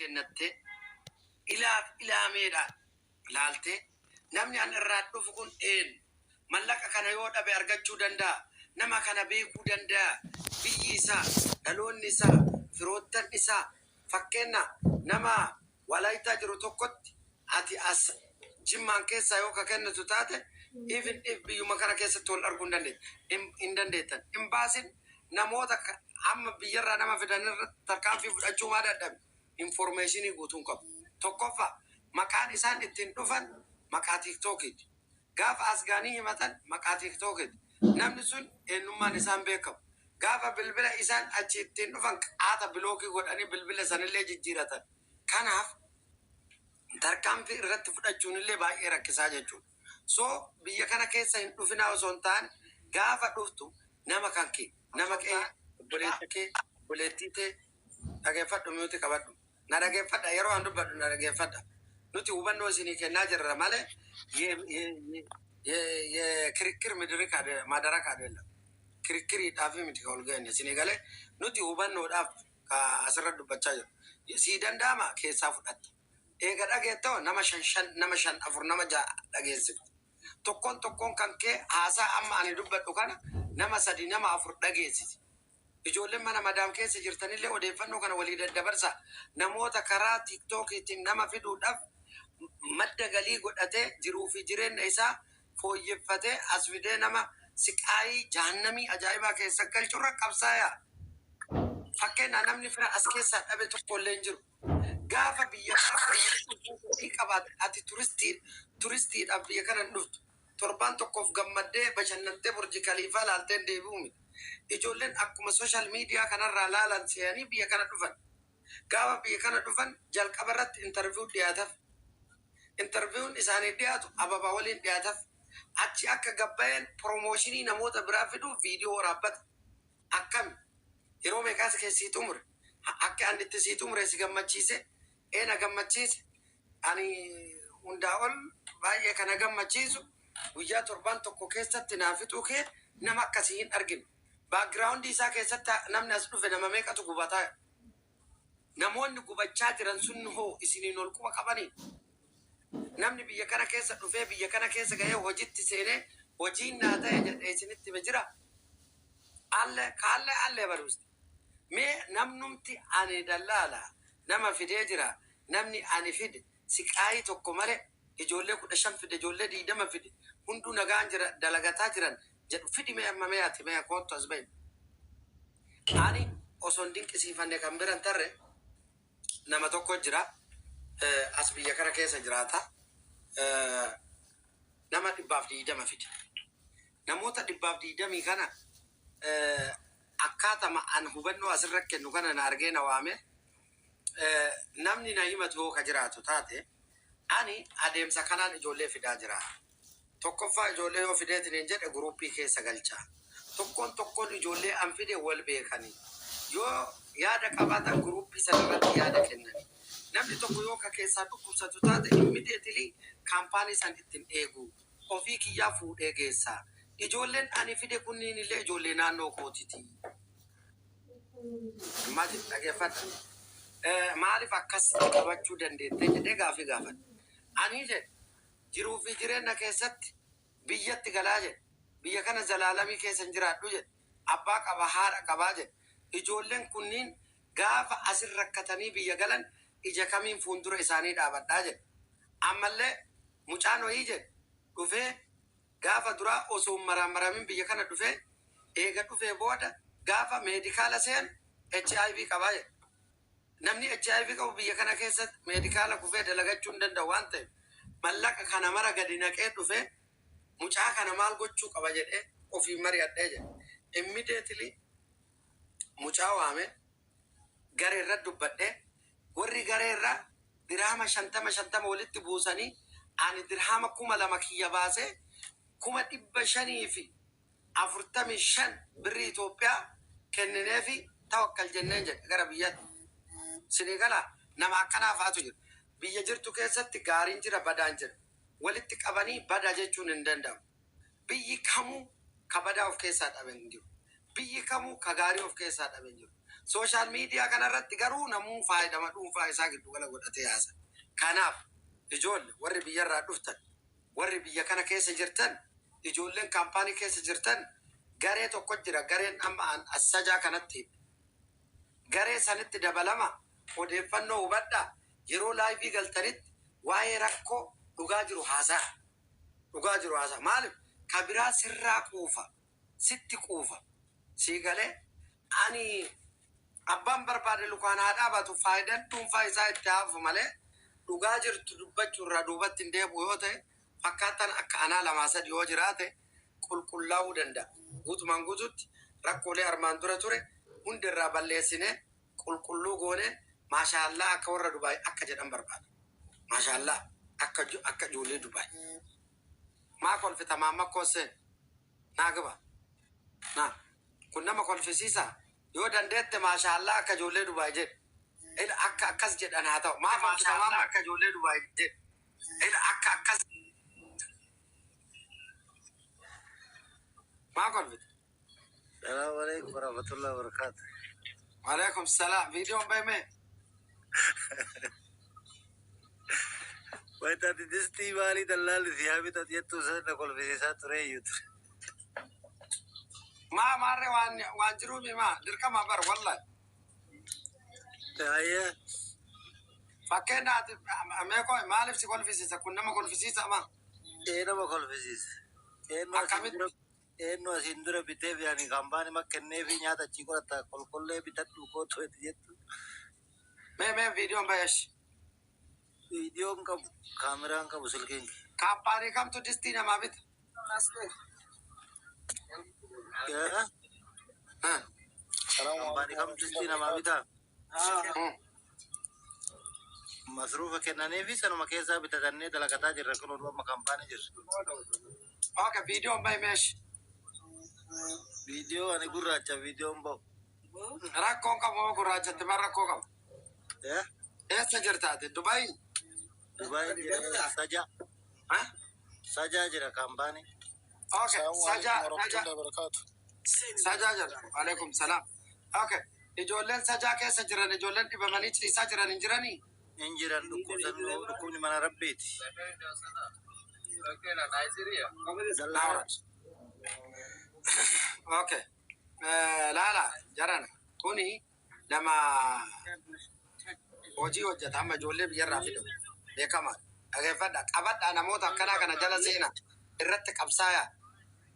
Kennattee ilaaf ilaameedhaan laaltee, namni an irraa dhufu kun eenyu? Mallaqa kana yoo dhabe argachuu danda'a? Nama kana beekuu danda'a? Biyyi isaa, dhaloonni isaa, firoottan isaa, fakkeenna nama Walaayitaa jiru tokkotti ati as Jimmaan keessaa yoo ka kennitu taate, even if biyyuma kana keessatti wal arguu hin dandeettan. Imbaasin namoota amma biyyarraa nama fidan irratti tarkaanfii fudhachuu maa dadhabe? Information guutuu hin qabu. Tokkoffaa, maqaan isaan ittiin dhufan maqaa TikTokiiti. Gaafa as ga'anii himatan maqaa TikTokiiti. Namni sun eenyummaan isaan beekamu. Gaafa bilbila isaan achi ittiin dhufan qaata block godhanii bilbila sanillee jijjiiratan. Kanaaf tarkaanfii irratti fudhachuun illee baay'ee rakkisaa jechuudha. So biyya kana keessa hin dhufinaa osoo hin taane, gaafa dhuftu nama kan kee, nama kee, obboleessa kee, obboleettii tee dhageeffadhu, mute qabadhu. Na dhageeffadha, yeroo an dubbadhu na dhageeffadha. Nuti hubannoo isinii kennaa jirra malee ክርክር መድረክ አይደለም. Kirikiriidhaaf miti ka ol ga'anne, isinii galee? Nuti hubannoodhaaf ka asirra dubbachaa jiru. Sii danda'ama, keessaa fudhatta. Eega dhageettoo nama shan shan, nama shan, afur, nama ja'a dhageessifta. Tokkoon tokkoon kan kee haasaa amma ani dubbadhu kana nama sadi, nama afur dhageessisi. Ijoolleen mana madaam keessa jirtanillee odeeffannoo kana walii daddabarsa. Namoota karaa TikTokiitiin nama fiduudhaaf madda galii godhatee jiruu fi jireenya isaa fooyyeffatee as fidee nama siqaayii jahannamii ajaa'ibaa keessa galchurra qabsaayaa. Fakkeenyaa namni fira as keessaa dhabe tokko illee hin jiru. Gaafa biyya kana qabaate, ati turistiidhaaf biyya kana hin dhuftu. Torbaan tokkoof gammaddee bashannantee Burji Kaliifaa laaltee deebi'u miti. Ijoolleen akkuma social media kanarraa laalan se'anii biyya kana dhufan. Gaafa biyya kana dhufan jalqaba irratti interview dhiyaataf. Interviewun isaanii dhiyaatu ababaa waliin dhiyaataf. Achi akka gabbayeen promotion namoota biraa fiduuf viidiyoo waraabbata. Akkami? Yeroo meeqaas keessii xumure? Akka ani itti sii xumure si gammachiise? Ee, na gammachiise. Ani hundaa ol baay'ee kana gammachiisu, guyyaa torbaan tokko keessatti naa fixuu kee nama akkasii hin arginu. Background isaa keessatti namni as dhufe nama meeqatu gubataa? Namoonni gubachaa jiran sun hoo isiniin ol quba qabanii? Namni biyya kana keessa dhufee, biyya kana keessa gahee, hojitti seenee, hojiin naa ta'e jedhee isinitti hime jira? Alle kaalle alle baruusti. Mee namnumti ani dallaala nama fidee jira. Namni ani fide siqaayii tokko malee, ijoollee 15 fide, ijoollee 20 fide, hunduu nagaan jira, dalagataa jiran jedhu fidi mee. Amma mee ati mee koottu as bahi. Ani osoo hin dinqisiifanne kan biran tarre nama tokko jira. As biyya kana keessa jiraata. Nama 120 fide. Namoota 120 kana akkaatama an hubannoo asirra kennu kana na argee na waame, namni na himatu yoo ka jiraatu taate, ani adeemsa kanaan ijoollee fidaa jira. Tokkoffaa, ijoollee yoo fideetiin jedhe group keessa galcha. Tokkoon tokkoon ijoollee an fide wal beekanii. Yoo yaada qabaatan group sana irratti yaada kennani. Namni tokko yoo ka keessaa dhukkubsatu taate, immediately company san ittiin eegu. Ofii kiyyaa fuudhee geessa. Ijoolleen ani fide kunniin illee ijoollee naannoo kootiti. Imagine, dhageeffadha. Maaliif akkasitti qabachuu dandeettee jedhee gaafii gaafadha. Ani jedhe, jiruu fi jireenya keessatti biyyatti galaa jedhe. Biyya kana zalaalamii keessa hin jiraadhu jedhe. Abbaa qaba, haadha qabaa jedhe. Ijoolleen kunniin gaafa asin rakkatanii biyya galan ija kamiin fuuldura isaanii dhaabadhaa jedhe. Ammallee mucaan ho'ii jedhe dhufee gaafa duraa osoo hin maraamaramin biyya kana dhufee, eega dhufee booda gaafa medical seenu HIV qabaa jedhe. Namni HIV qabu biyya kana keessatti medical kufee dalagachuu hin danda'u waan ta'eef, mallaqa kana mara gadi naqee dhufee mucaa kana maal gochuu qaba jedhee ofii mari'adhee jedhe. Immediately mucaa waame, garee irra dubbadhee, warri garee irra dirhama 50 50 walitti buusanii, ani dirhama 2000 kiyya baasee, 545,000 birrii Itoophiyaa kennineefi tawakkal jenneen jedhe gara biyyaatti. Sinii galaa? Nama akkanaa fa'atu jira. Biyya jirtu keessatti gaariin jira, badaan jira. Walitti qabanii bada jechuun hin danda'amu. Biyyi kamuu ka badaa of keessaa dhabe hin jiru. Biyyi kamuu ka gaarii of keessaa dhabe hin jiru. Social media kanarratti garuu namuu faayidama dhuunfaa isaa giddu gala godhatee haasa. Kanaaf ijoolle warri biyyarraa dhuftan, warri biyya kana keessa jirtan, ijoolleen kaampaanii keessa jirtan, garee tokko jira. Gareen amma an assajaa kanatti garee sanitti dabalama, odeeffannoo hubadhaa. Yeroo live galtanitti waa'ee rakkoo dhugaa jiru haasaa, dhugaa jiru haasaa. Maaliif ka biraa sirraa quufa, sitti quufa. Sii galee? Ani abbaan barbaade lukaan haa dhaabatu, faayidaan dhuunfaa isaa itti hafu malee dhugaa jirtu dubbachuu irraa duubatti hin deebi'u yoo ta'e, fakkaatan akka anaa lamaa sadi yoo jiraate qulqullaa'uu danda'a. Guutumaan guututti rakkoolee armaan dura ture hundi irraa balleessine, qulqulluu goone, maashaallaa akka warra Dubaay akka jedhan barbaada. Maashaallaa akka ijoollee Dubaay. Maa kolfita maamma kooseen? Naa gaba. Naa kun nama kolfisiisa. Yoo dandeette maashaallaa akka ijoollee Dubaay jedhe. Ila akka akkas jedhan haa ta'u. Maa kolfita maamma akka ijoollee Dubaay jedhe? Ila akka akkas maa kolfita? Salaamu alaikum warahmatullahi wabarakatuh. Waalaikum salaam. Viidiyoon bahime. Wayita ati distii maalii dallaalli si haa bitatu jettuu sana kolfisiisaa ture iyyuu ture. Maa maarree waan jiruumi maa dirqama bar wallahi. Ayyaa. Fakkeenyaati meeqoo maaliif si kolfisiisa? Kun nama kolfisiisa maa? Ee, nama kolfisiisa. Eenyu asiin Akkamitti? dura, eenyu asiin dura bitee fi ani kaampaanii makkennee fi nyaata achii godhata kolkollee bitadhu kootu itti jettu. Mee viidiyoon bayesh. Viidiyoon qabu, kaameraan qabu silkiin. Kaampaanii kamtu distii namaa bita? Yaa. Kaampaanii kamtu distii namaa bitaa? Masruufa kennanii fi sanuma keessaa bitatannee dalagataa jirra, kun oduu amma kaampaanii jirra. Okay, viidiyoon bahe meesh. Viidiyoo ani gurraacha, viidiyoon ba'u. Rakkoon qabu moo gurraachatti maa rakkoo qabu? Eh? Eessa jirta ati? Dubaay? Dubaay jira, Sajaa. Ah? Sajaa jira kaampaanii. Okay, Salaamu sajaa alaikum sajaa warahmatullahi wabarakatuh. Sajaa jira. Waalaikum salaam. Okay. Ijoolleen sajaa keessa jiran, ijoolleen dhibamanii ciisaa jiran hin jiranii? Hin jiran, dhukkubsannoo dhukkubni mana rabbiiti. Dallaa. Okay. Laala jarana kuni nama hojii hojjeta, amma ijoollee biyyarraa fidamu beekamaa. Dhageeffadha, qabadha, namoota akkanaa kana jala seena, irratti qabsaaya.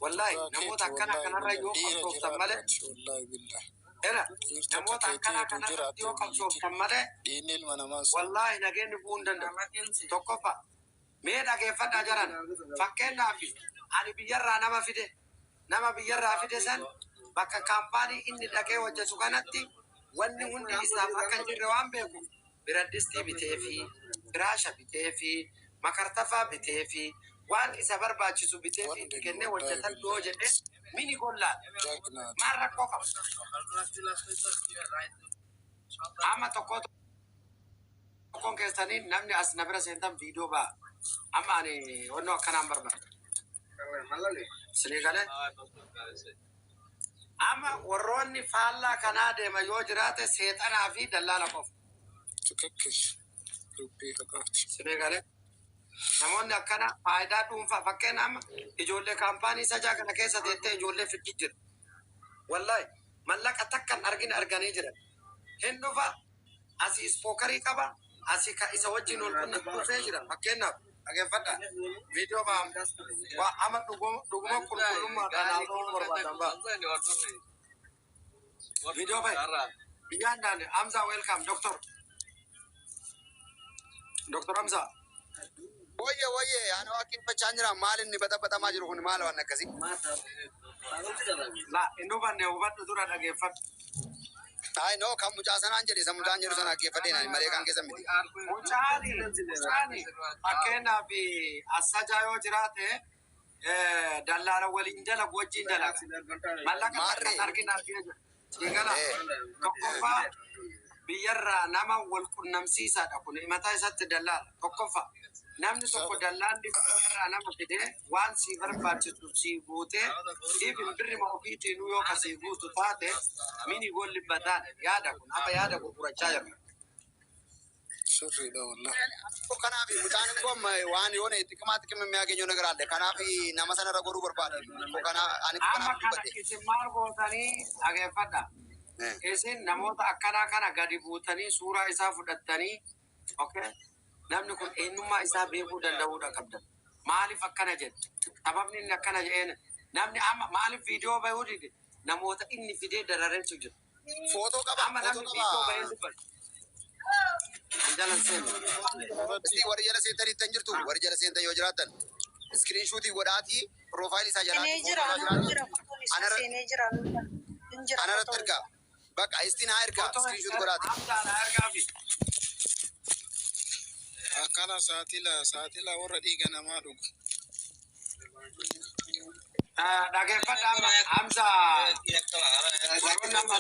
Wallahi Dhugaa namoota keeti akkanaa wallahi kanarra billah yoo dhiira qabsooftan malee jiraadhu wallahi billah. Era Dhiirti akka namoota keetii akkanaa hedduu kanarratti jiraate yoo biyyiti. qabsooftan malee Dhiinni ilma namaa sun. wallahi nageenyi bu'uu hin danda'u. Tokkoffaa mee dhageeffadhaa jaran, fakkeenyaaf ani biyyarraa nama fide, nama biyyarraa fide san bakka kaampaanii inni dhaqee hojjetu kanatti wanni hundi isaaf akka hin jirre waan beeku, biraddistii bitee fi firaasha bitee fi makartafaa bitee fi waan isa barbaachisu bitee fi Wanni itti kennee wallahi hojjetadhu yoo billah. jedhe mini gollaadha. Jagnaati. Maal rakkoo qaba? Amma tokko tokkoon keessanii namni as na bira seentan viidiyoo ba'a. Amma ani wannoo akkanaan barbaada. Isinii galee? Amma warroonni faallaa kanaa deema yoo jiraate seexanaa fi dallaala qofa. Tukakkil. Dubbii haqaati. Isinii galee? Namoonni akkana faayidaa dhuunfaa, fakkeenya amma ijoollee kaampaanii sajaa kana keessa teettee ijoollee fiddi jira. Wallahi mallaqa takkan argin arganii jiran. Hin dhufa, asii ispookarii qaba, asii ka isa wajjin ol qunna dhufee jira. Fakkeenyaaf dhageeffadhaa. Viidiyoo ba'am. Waa amma dhuguma qulqullummaadhaan haasa'uu barbaadan ba'a. Viidiyoo bahe. Biyyaan daane Hamza, welcome doctor. Doctor Hamza. Wayye wayye, ani waaqeffachaa jira. Maal inni baxabaxamaa jiru kun? Maal waan akkasii? La hin hubanne, hubadhu, dura dhageeffadhu. Ay no, kan mucaa sanaan jedhe, isa mucaan jedhu sana dhaggeeffadheen ani malee kan keessa miti. Mucaani fakkeenyaaf assajaa yoo jiraate dallaala waliin dalagu wajjin dalaga. Mallaqa Maarree. takkan argin argee jira. Siigala Eh. tokkoffaa biyyarraa nama wal qunnamsiisaadha, kun mataa isaatti dallaala tokkoffaa. Namni tokko dallaalli irraa nama fidee waan sii barbaachisu sii guutee, even birrima ofiitiinuu yoo ka sii guutu taate, mini golli bataan yaada kun amma yaada gurgurachaa jirra. Sirriidha wallahi. Kanaaf mucaan koo amma waan የሆነ ጥቅማ ጥቅም የሚያገኘው ነገር አለ። Kanaaf nama sanarra godhuu barbaade. Kanaaf ani Amma kanaaf kana dubbadhe. Isin maal gootanii dhageeffadha. Isin namoota akkanaa kana gadi buutanii suuraa isaa fudhattanii, okay, namni kun eenyummaa isaa beekuu danda'uudha qabdan. Maaliif akkana jedhe? Sababni inni akkana jedheen, namni amma maaliif viidiyoo bahuu dide? Namoota inni fidee darareetu jira. Footoo qaba. Amma Footoo namni viidiyoo qaba. bahee dubbatu. Hin jalan seenu. Isti warri jala seentanii ittan jirtu, warri jala seentan yoo jiraattan screenshot godhaatii profile isaa Seenee jalaatti jira, footoo isaa anuma jiraatu jira, fotoon isaa anarra seenee jira, hin jira anarratti fotoon ergaa isaa. Bakka istiin haa ergaa Footoo screenshot godhaati. Hamzaadha ergaafi. Akkana saaxila saaxila warra dhiiga namaa dhugu. Dhageeffadha amma Hamza. Warroonni amma